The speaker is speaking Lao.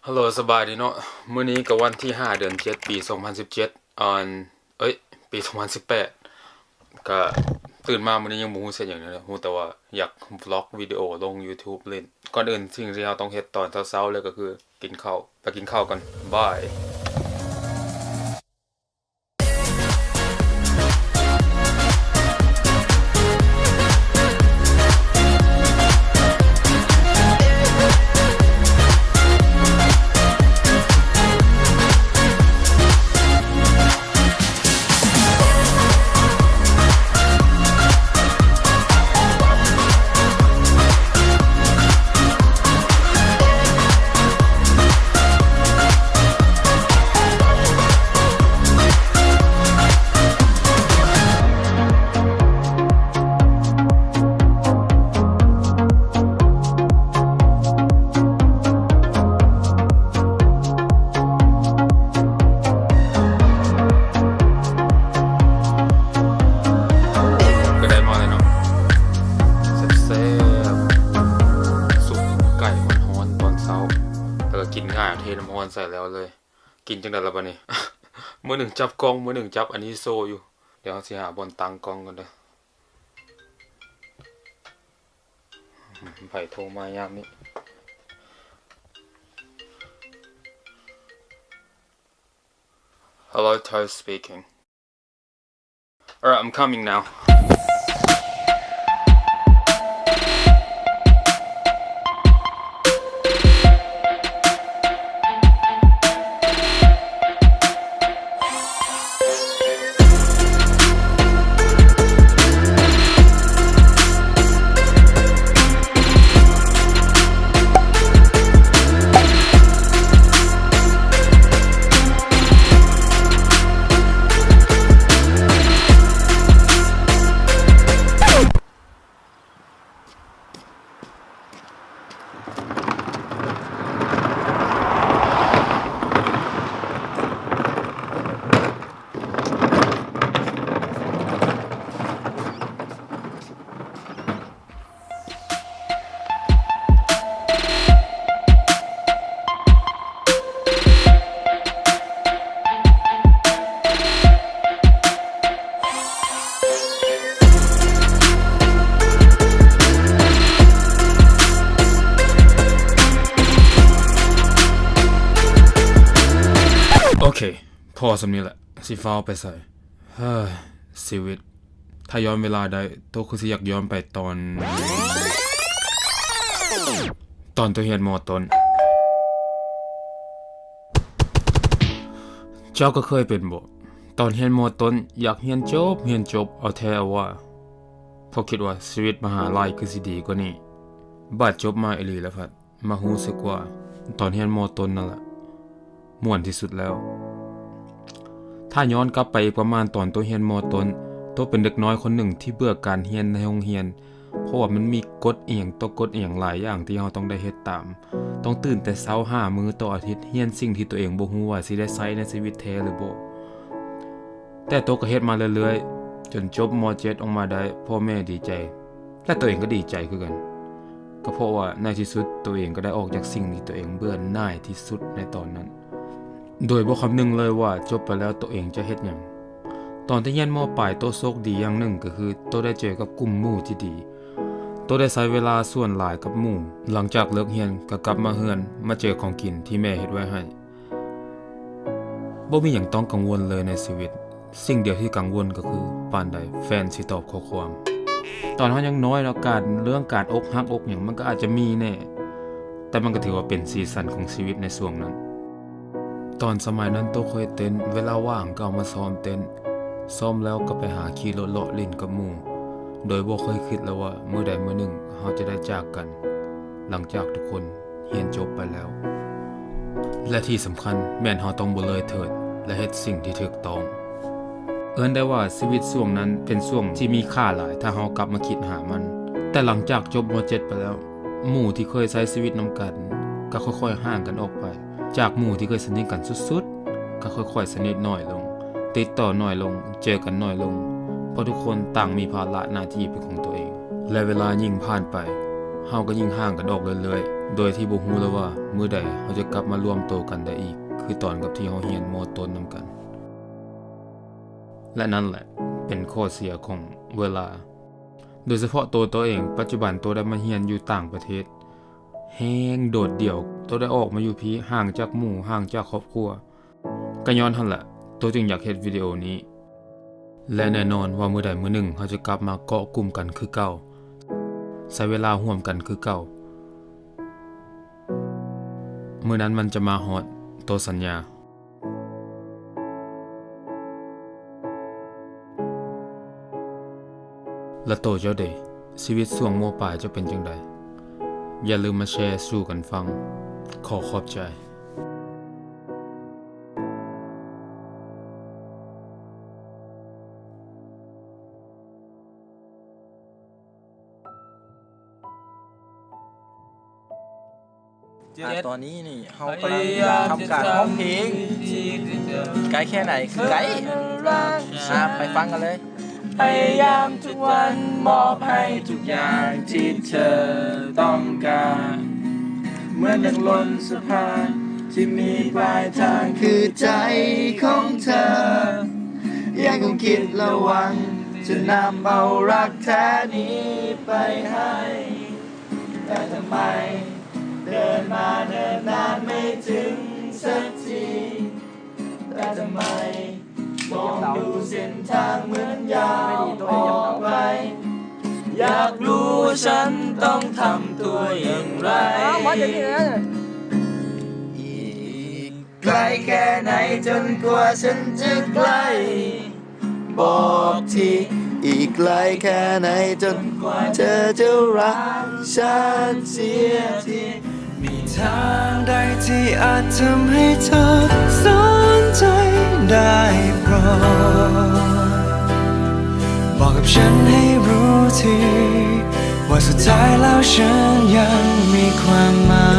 ຮັລໂຫຼ ສະບາຍດີເນາະ. ມື້ນີ້ກໍວັນທີຫ້າ ເດືອນເຈັດ ປີສອງພັນສິບເຈັດ ອັນ ເອີຍ ປີສອງພັນສິບແປດ. ກໍຕື່ນມາມື້ນີ້ຍັງບໍ່ຮູ້ເຮັດຫຍັງເລີຍ, ຮູ້ແຕ່ວ່າຢາກວລັອກວິດີໂອລົງ YouTube ຫຼິ້ນ. ກ່ອນອື່ນສິ່ງທີ່ເຮົາຕ້ອງເຮັດຕອນເຊົ້າໆເລີຍກໍຄືກິນເຂົ້າ. ໄປກິນເຂົ້າກັນ. ບາຍ. ກໍໄດ້ມາແລ້ວເນາະ ແຊບໆ ຊຸບໄກ່ຮ້ອນໆຕອນເຊົ້າ ແລ້ວກໍກິນງ່າຍ ເທນ້ຳຮ້ອນໃສ່ແລ້ວເລີຍ. ກິນຈັ່ງໃດລະບາດນີ້? ມືໜຶ່ງຈັບກ້ອງ ມືໜຶ່ງຈັບອັນນີ້ໂຊຢູ່. ດຽວເຮົາຊິຫາບ່ອນຕັ້ງກ້ອງກ່ອນເດີ. ໃຜໂທມາຍາມນີ້? Hello, Toast speaking. Alright, I'm coming now.ໂອເຄ ພໍສ່ຳນີ້ແຫຼະ ຊິຟ້າວໄປໃສ? ເຮີ້ຍ ຊີວິດ ຖ້າຍ້ອນເວລາໄດ້ ໂຕຄືຊິຢາກຍ້ອນໄປຕອນ ຕອນໂຕຮຽນ ມ.ຕົ້ນ. ເຈົ້າກໍເຄີຍເປັນບໍ່? ຕອນຮຽນ ມ.ຕົ້ນ ຢາກຮຽນຈົບ ຮຽນຈົບ ເອົາແທ້ເອົາວ່າ ເພາະຄິດວ່າຊີວິດມະຫາໄລຄືຊິດີກວ່ານີ້. ບາດຈົບມາອີ່ຫຼີແລ້ວພັດ ມາຮູ້ສຶກວ່າຕອນຮຽນ ມ.ຕົ້ນ ນັ້ນລະມ່ວນທີ່ສຸດແລ້ວ. ຖ້າຍ້ອນກັບໄປອີກປະມານຕອນໂຕຮຽນ ມ.ຕົ້ນ ໂຕເປັນເດັກນ້ອຍຄົນໜຶ່ງທີ່ເບື່ອການຮຽນໃນໂຮງຮຽນ ເພາະວ່າມັນມີກົດອີ່ຫຍັງຕໍ່ກົດອີ່ຫຍັງຫຼາຍຢ່າງທີ່ເຮົາຕ້ອງໄດ້ເຮັດຕາມ. ຕ້ອງຕື່ນແຕ່ເຊົ້າຫ້າມື້ຕໍ່ອາທິດ ຮຽນສິ່ງທີ່ໂຕເອງບໍ່ຮູ້ວ່າຊິໄດ້ໃຊ້ໃນຊີວິດແທ້ຫຼືບໍ່. ແຕ່ໂຕກໍເຮັດມາເລື້ອຍໆ ຈົນຈົບ ມ.ເຈັດ ອອກມາໄດ້ ພໍ່ແມ່ດີໃຈ ແລະ ໂຕເອງກໍດີໃຈຄືກັນ ກໍເພາະວ່າໃນທີ່ສຸດໂຕເອງກໍໄດ້ອອກຈາກສິ່ງທີ່ໂຕເອງເບື່ອໜ່າຍທີ່ສຸດໃນຕອນນັ້ນ ໂດຍບໍ່ຄຳນຶງເລີຍວ່າຈົບໄປແລ້ວໂຕເອງຈະເຮັດຫຍັງ. ຕອນທີ່ຮຽນ ມ.ປາຍ ໂຕໂຊກດີຢ່າງໜຶ່ງກໍຄືໂຕໄດ້ເຈີກັບກຸ່ມໝູ່ທີ່ດີ. ໂຕໄດ້ໃຊ້ເວລາສ່ວນຫຼາຍກັບໝູ່. ຫຼັງຈາກເລີກຮຽນກໍກັບມາເຮືອນ ມາເຈີຂອງກິນທີ່ແມ່ເຮັດໄວ້ໃຫ້. ບໍ່ມີຫຍັງຕ້ອງກັງວົນເລີຍໃນຊີວິດ. ສິ່ງດຽວທີ່ກັງວົນກໍຄືປານໃດແຟນຊິຕອບຂໍ້ຄວາມ. ຕອນເຮົາຍັງນ້ອຍເນາະ ການ ເລື່ອງການອົກຫັກອົກຫຍັງມັນກໍອາດຈະມີແດ່ ແຕ່ມັນກໍຖືວ່າເປັນສີສັນຂອງຊີວິດໃນຊ່ວງນັ້ນ. ຕອນສະໄໝນັ້ນໂຕເຄີຍເຕັ້ນ, ເວລາວ່າງກໍເອົາມາຊ້ອມເຕັ້ນ, ຊ້ອມແລ້ວກໍໄປຫາຂີ່ລົດເລາະຫຼິ້ນກັບໝູ່, ໂດຍບໍ່ເຄີຍຄິດເລີຍວ່າມື້ໃດມື້ໜຶ່ງເຮົາຈະໄດ້ຈາກກັນ ຫຼັງຈາກທຸກຄົນ ຮຽນຈົບໄປແລ້ວ ແລະ ທີ່ສຳຄັນແມ່ນເຮົາຕ້ອງບໍ່ເລີຍເຖີດ ແລະ ເຮັດສິ່ງທີ່ຖືກຕ້ອງ. ເອີ້ນໄດ້ວ່າຊີວິດຊ່ວງນັ້ນເປັນຊ່ວງທີ່ມີຄ່າຫຼາຍ ຖ້າເຮົາກັບມາຄິດຫາມັນ. ແຕ່ຫຼັງຈາກຈົບ ມ.ເຈັດ ໄປແລ້ວ, ໝູ່ທີ່ເຄີຍໃຊ້ຊີວິດນຳກັນກໍຄ່ອຍໆຫ່າງກັນອອກໄປ. ຈາກໝູ່ທີ່ເຄີຍສະໜິດກັນສຸດໆ ກໍຄ່ອຍໆສະໜິດໜ້ອຍລົງ, ຕິດຕໍ່ໜ້ອຍລົງ, ເຈີກັນໜ້ອຍລົງ, ເພາະທຸກຄົນຕ່າງມີພາລະໜ້າທີ່ເປັນຂອງຕົວເອງ ແລະ ເວລາຍິ່ງຜ່ານໄປ, ເຮົາກໍຍິ່ງຫ່າງກັນອອກເລື້ອຍໆ ໂດຍທີ່ບໍ່ຮູ້ເລີຍວ່າມື້ໃດເຮົາຈະກັບມາລວມໂຕກັນໄດ້ອີກ ຄືຕອນກັບທີ່ເຮົາຮຽນ ມ.ຕົ້ນ ນຳກັນ. ແລະ ນັ້ນແຫຼະເປັນຂໍ້ເສຍຂອງເວລາ. ໂດຍສະເພາະໂຕໂຕເອງ, ປັດຈຸບັນໂຕໄດ້ມາຮຽນຢູ່ຕ່າງປະເທດ, ແຮງໂດດດ່ຽວ, ໂຕໄດ້ອອກມາຢູ່ພີ້, ຫ່າງຈາກໝູ່, ຫ່າງຈາກຄອບຄົວ. ກໍຍ້ອນຫັ້ນແຫຼະ ໂຕຈຶ່ງຢາກເຮັດວິດີໂອນີ້ ແລະ ແນ່ນອນວ່າມື້ໃດມື້ໜຶ່ງເຮົາຈະກັບມາເກາະກຸ່ມກັນຄືເກົ່າ, ໃຊ້ເວລາຮ່ວມກັນຄືເກົ່າ. ມື້ນັ້ນມັນຈະມາຮອດ, ໂຕສັນຍາ. ແລະໂຕເຈົ້າເດ? ຊີວິດຊ່ວງມໍປາຍເຈົ້າເປັນຈັ່ງໃດ? ຢ່າລືມມາແຊສູ່ກັນຟັງ. ຂໍຂອບໃຈ. ອ່າ ຕອນນີ້ນີ້ເຮົາກຳລັງທຳການຮ້ອງເພງ ໃກ້ແຄ່ໄຫນຄືໃກ້. ອ່າ ໄປຟັງກັນເລີຍ. ພະຍາຍາມທຸກວັນ ມອບໃຫ້ທຸກຢ່າງທີ່ເທີຕ້ອງການ ເໝືອນດັ່ງລົ້ນສະພານທີ່ມີປາຍທາງຄືໃຈຂອງເທີ ຍັງຄົງຄິດລະວັງ ຈະນຳເອົາລັກແທ້ນີ້ໄປໃຫ້. ແຕ່ທຳໄມເດີນມາເນີນນານໄມ່ເຖິງສັກທີ? ແຕ່ທຳໄມມອງດູເສັ້ນທາງເໝືອນຍາວອອກໄກ? ຢາກຮູ້ວ່າສັນຕ້ອງທຳຕົວຢ່າງໃດ? ອີກໄກແຄ່ໃດຈົນກວ່າສັນຈະໃກ້? ບອກທີ ອີກໄກແຄ່ໃດຈົນກວ່າເທີຈະຮັກສັນເສຍທີ? ມີທາງໃດທີ່ອາດທຳໃຫ້ເທີສົນໃຈໄດ້ໂປດ ບອກກັບສັນໃຫ້ຮູ້ທີ ວ່າສຸດທ້າຍແລ້ວສັນຍັງມີຄວາມໝາ